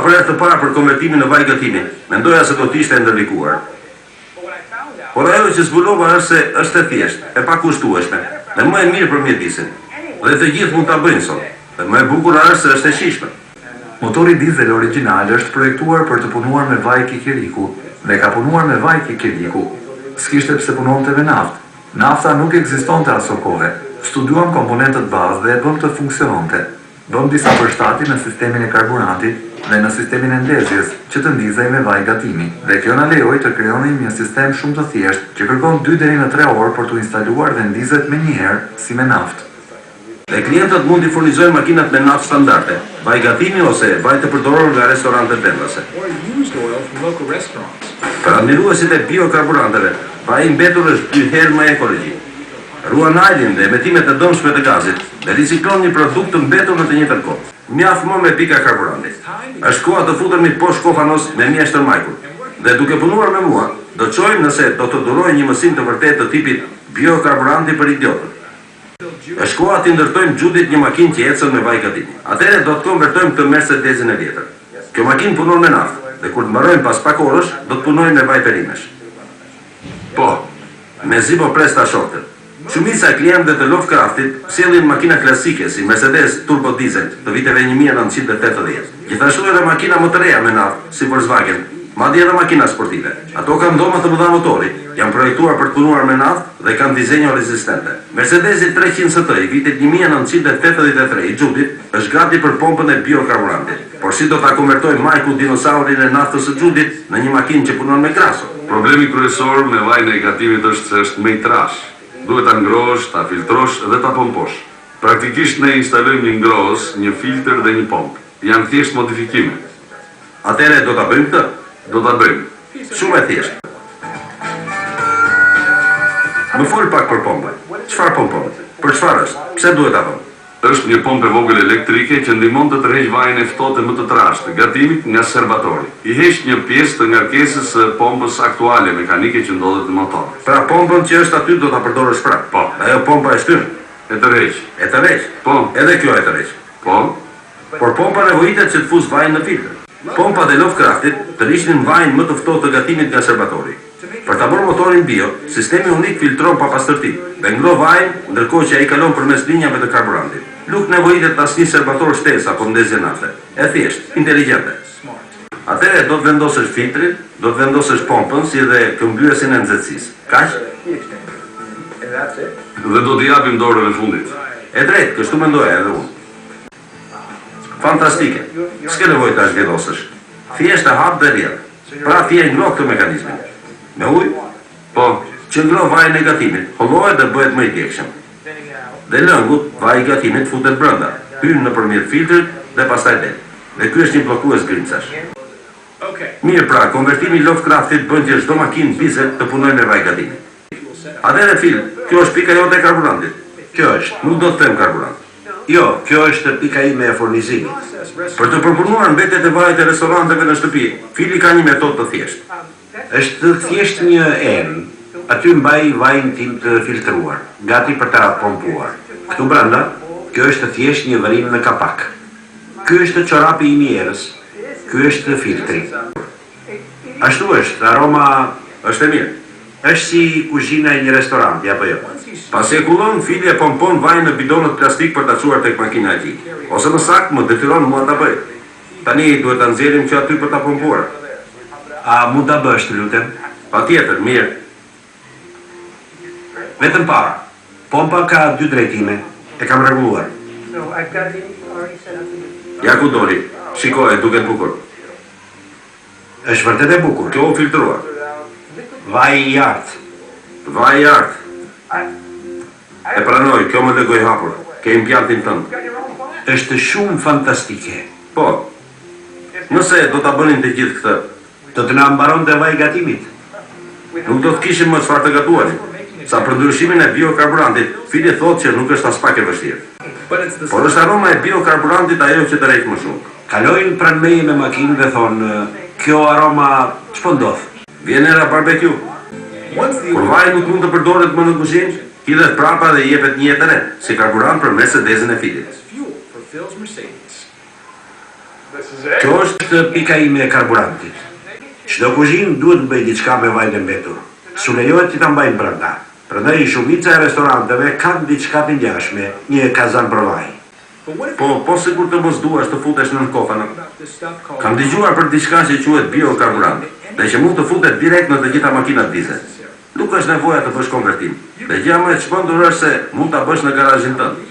dëgjova për herë të parë për konvertimin në vaj gatimi, mendoja se do të ishte e ndërlikuar. Por ajo që zbulova është se është e thjeshtë, e pakushtueshme dhe më e mirë për mjedisin. Dhe të gjithë mund ta bëjnë sot. Dhe më e bukura është se është e shijshme. Motori dizel origjinal është projektuar për të punuar me vaj kikiriku dhe ka punuar me vaj kikiriku. S'kishte pse punonte me naftë. Nafta nuk ekzistonte aso kohe. Studiuam komponentët bazë dhe e bëmë të funksiononte. Bëmë disa përshtatje në sistemin e karburantit dhe në sistemin e ndezjes që të ndizej me vaj gatimi dhe kjo na lejoi të krijonim një sistem shumë të thjeshtë që kërkon dy deri në tre orë për t'u instaluar dhe ndizet menjëherë si me naftë. Dhe klientët mund t'i furnizojnë makinat me naftë standarde, vaj gatimi ose vaj të përdorur nga restorantet vendase. Për admiruesit e biokarburanteve, vaji i mbetur është dy herë më ekologjik. Ruan ajrin dhe emetimet e dëmshme të gazit dhe riciklon një produkt të mbetur në të njëjtën kohë. Mjaft më me pika karburanti. Është koha të futemi poshtë kofanos me mjeshtër Majkun. Dhe duke punuar me mua, do të shohim nëse do të dhurojë një mësim të vërtetë të tipit biokarburanti për idiotët. Është koha t'i ndërtojmë Xhudit një makinë që ecën me vaj gatimi. Atëherë do të konvertojmë këtë Mercedesin e vjetër. Kjo makinë punon me naftë dhe kur të mbarojmë pas pak orësh, do të punojë me vaj perimesh. Po. Mezi po pres ta shoh këtë. Shumica e klientëve të Lovecraftit sjellin makina klasike si Mercedes turbo diesel të viteve 1980. Gjithashtu edhe makina më të reja me naftë si Volkswagen, madje edhe makina sportive. Ato kanë dhoma të mëdha motori, janë projektuar për të punuar me naftë dhe kanë dizenjo rezistente. Mercedesi 300 ST i vitit 1983 i Xhudit është gati për pompën e biokarburantit. Por si do ta konvertojë Majku dinosaurin e naftës së Xhudit në një makinë që punon me graso? Problemi kryesor me vajin e gatimit është se është më i trashë. Duhet ta ngrohësh, ta filtrosh dhe ta pomposh. Praktikisht ne instalojmë një ngrohës, një filtër dhe një pompë. Janë thjesht modifikime. Atëherë do ta bëjmë këtë? Do ta bëjmë. Shumë e thjeshtë. Më fol pak për pompën. Çfarë pompon? Për çfarë është? Pse duhet ta vëmë? Është një pompë e vogël elektrike që ndihmon të tërheqë vajin e ftohtë e më të trashë të gatimit nga serbatori. I heq një pjesë të ngarkesës së pompës aktuale mekanike që ndodhet në motor. Pra pompën që është aty do ta përdorësh prapë. Po. Ajo pompa e shtyn. E tërheq. E tërheq. Po. Edhe kjo e tërheq. Po. Por pompa nevojitet që të fusë vajin në filtër. Pompat e Lovecraftit tërhiqnin vajin më të ftohtë të gatimit nga serbatori. Për ta bërë motorin bio, sistemi unik filtron papastërtitë dhe ngroh vajin ndërkohë që ai kalon përmes linjave të karburantit. Nuk nevojitet asnjë serbator shtesë apo ndezje nafte. E thjeshtë, inteligjente. Atëherë do të vendosësh filtrin, do të vendosësh pompën si dhe këmbyesin e nxehtësisë. Kaq? Dhe do t'i japim dorën e fundit. E drejtë, kështu mendoja edhe unë. Fantastike. S'ke nevojë ta zhvillosësh. Thjesht e hap dhe rrjedh. Pra ti e ngroh këtë mekanizmin. Me ujë? Po. Që ngroh vajin e gatimit, hollohet dhe bëhet më i djegshëm. Dhe lëngu, vaji i gatimit futet brenda, hyn nëpërmjet filtrit dhe pastaj del. Dhe ky është një bllokues grimcash. Mirë pra, konvertimi i Lovecraftit bën që çdo makinë diesel të punojë me vaj gatimi. Atëherë Phil, kjo është pika jote e karburantit. Kjo është. Nuk do të them karburant. Jo, kjo është pika ime e furnizimit. Për të përpunuar mbetjet e vajit e restoranteve në shtëpi, Fili ka një metodë të thjeshtë. Është thjesht një enë. Aty mbaj vajin tim të filtruar, gati për ta pompuar. Këtu brenda, kjo është thjesht një vrimë në kapak. Ky është çorapi im i erës. Ky është filtri. Ashtu është, aroma Është e mirë. Është si kuzhina e një restoranti, apo jo? Pasi e kullon, Fili e pompon vajin në bidonët plastik për ta çuar tek makina e tij. Ose më saktë, më detyron mua ta bëj. Tani duhet ta nxjerrim që aty për ta pompuar. A mund ta bësh, të lutem? Patjetër, mirë. Vetëm pak. Pompa ka dy drejtime. E kam rregulluar. Ja ku doli. Shikoje, duket bukur. Është vërtet e bukur. Kjo u filtrua. Vaji i artë. Vaji i artë. E pranoj, kjo më lë gojëhapur. Ke impiantin tënd. Është shumë fantastike. Po. Nëse do ta bënin të gjithë këtë. Do të na mbaronte vaji i gatimit. Nuk do të kishim më çfarë të gatuanim. Sa për ndryshimin e biokarburantit, Fili thotë që nuk është aspak e vështirë. Por është aroma e biokarburantit ajo që tërheq më shumë. Kalojnë pranë meje me makinë dhe thonë, kjo aroma, ç'po ndodh? Vjen era barbecue. Kur vaji nuk mund të përdoret më në kuzhinë, hidhet prapa dhe i jepet një jetë e re, si karburant për Mercedesin e Filit. Kjo është pika ime e karburantit. Çdo kuzhinë duhet të bëjë diçka me vajin e mbetur. S'u lejohet që ta mbajnë brenda. Prandaj shumica e restoranteve kanë diçka të ngjashme, një kazan për vaj. Po, po sikur të mos duash të futesh nën kofano? Kam dëgjuar për diçka që quhet biokarburant dhe që mund të futet direkt në të gjitha makinat dizel. Nuk është nevoja të bësh konvertim. Dhe gjëja më e çmendur është se mund ta bësh në garazhin tënd.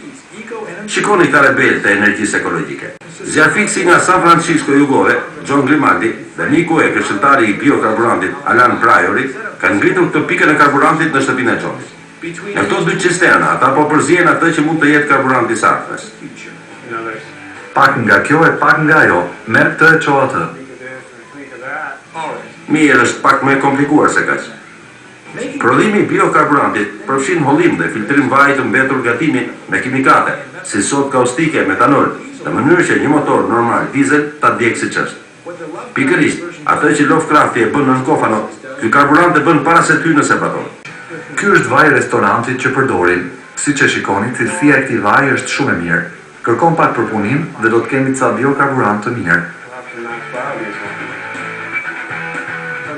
Shikoni këta rebelë të energjisë ekologjike. Zjarrfikësi nga San Francisco Jugore, John Grimaldi, dhe miku e këshilltari i biokarburantit, Alan Priory, kanë ngritur këtë pikën e karburantit në shtëpinë e Johnit. Në këto dy cisterna, ata po përziejnë atë që mund të jetë karburanti i së ardhmes. Pak nga kjo e pak nga ajo, merr këtë e ço atë. Mirë, është pak më e komplikuar se kaq. Prodhimi i biokarburantit përfshin hollim dhe filtrim vaji të mbetur gatimi me kimikate, si sodë kaustike e metanol, në mënyrë që një motor normal dizel ta djegë siç është. Pikërisht, atë që Lovecrafti e bën nën kofano, ky karburant e bën para se të hyjë në serbator. Ky është vaji i restorantit që përdorim. Siç e shikoni, cilësia e këtij vaji është shumë e mirë. Kërkon pak përpunim dhe do të kemi ca biokarburant të mirë.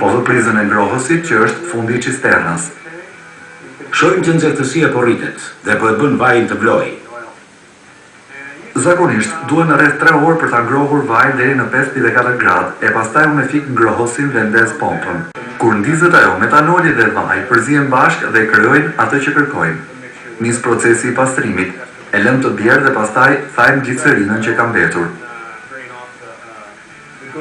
Po vë prizën e ngrohësit që është fundi i çisternës. Shohim që nxehtësia po rritet dhe po e bën vajin të vlojë. Zakonisht, duhen rreth tre orë për ta ngrohur vajin deri në 54 gradë, e pastaj unë e fik ngrohësin dhe ndez pompën. Kur ndizet ajo, metanoli dhe vaji përzihen bashkë dhe krijojnë atë që kërkojmë. Nis procesi i pastrimit. E lëmë të bjerë dhe pastaj thajmë glicerinën që ka mbetur.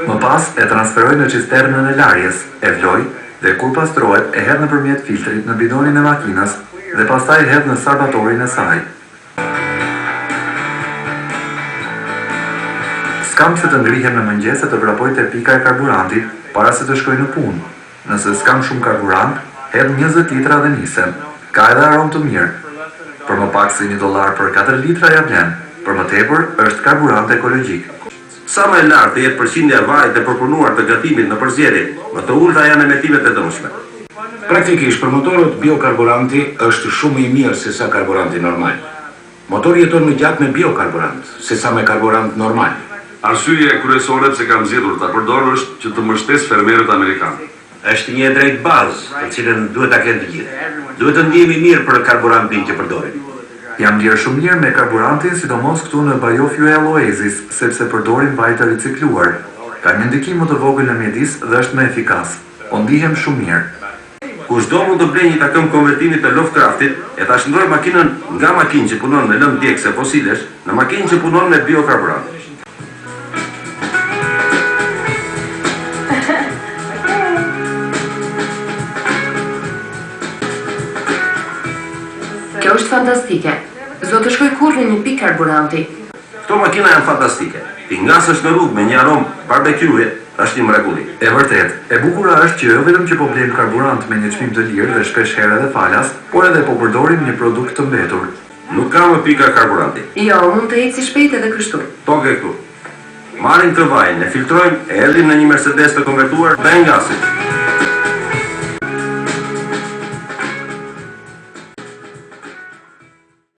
Më pas e transferoj në çisternën e larjes, e vloj dhe kur pastrohet e hedh nëpërmjet filtrit në bidonin e makinës dhe pastaj e hedh në sarbatorin e saj. S'kam pse të ngrihem në mëngjes e të vrapoj te pika e karburantit para se të shkoj në punë. Nëse s'kam shumë karburant, hedh 20 litra dhe nisem. Ka edhe aromë të mirë. Për më pak se një dollar për 4 litra ja vlen. Për më tepër, është karburant ekologjik. Sa më e lartë të jetë përqindja e vajit të përpunuar të gatimit në përzierje, më të ulëta janë emetimet e dëmshme. Praktikisht për motorët biokarburanti është shumë më i mirë se sa karburanti normal. Motori jeton më gjatë me biokarburant, se sa me karburant normal. Arsyeja kryesore pse kam zgjedhur ta përdor është që të mbështes fermerët amerikanë. Është një e drejtë bazë, të cilën duhet ta kenë të gjithë. Duhet të ndihemi mirë për karburantin që përdorim. Jam ndjerë shumë mirë me karburantin, sidomos këtu në Biofuel Oasis, sepse përdorim vaj të ricikluar. Ka një ndikim më të vogël në mjedis dhe është më efikas. Po ndihem shumë mirë. Kushdo mund të blejë një takëm konvertimi të Lovecraftit e ta shndërrojë makinën nga makinë që punon me lëndë djegëse fosilesh në makinë që punon me biokarburant. Kjo është fantastike. S'do të shkoj kurrë në një pikë karburanti. Këto makina janë fantastike. T'i ngasësh në rrugë me një aromë barbecue është një mrekulli. E vërtet, e bukura është që jo vetëm që po blejmë karburant me një çmim të lirë dhe shpesh herë edhe falas, por edhe po përdorim një produkt të mbetur. Nuk ka më pika karburanti. Jo, mund të eci shpejt edhe kështu. Toke këtu. Marrim këtë vajin, e filtrojmë, e hedhim në një Mercedes të konvertuar dhe e ngasim.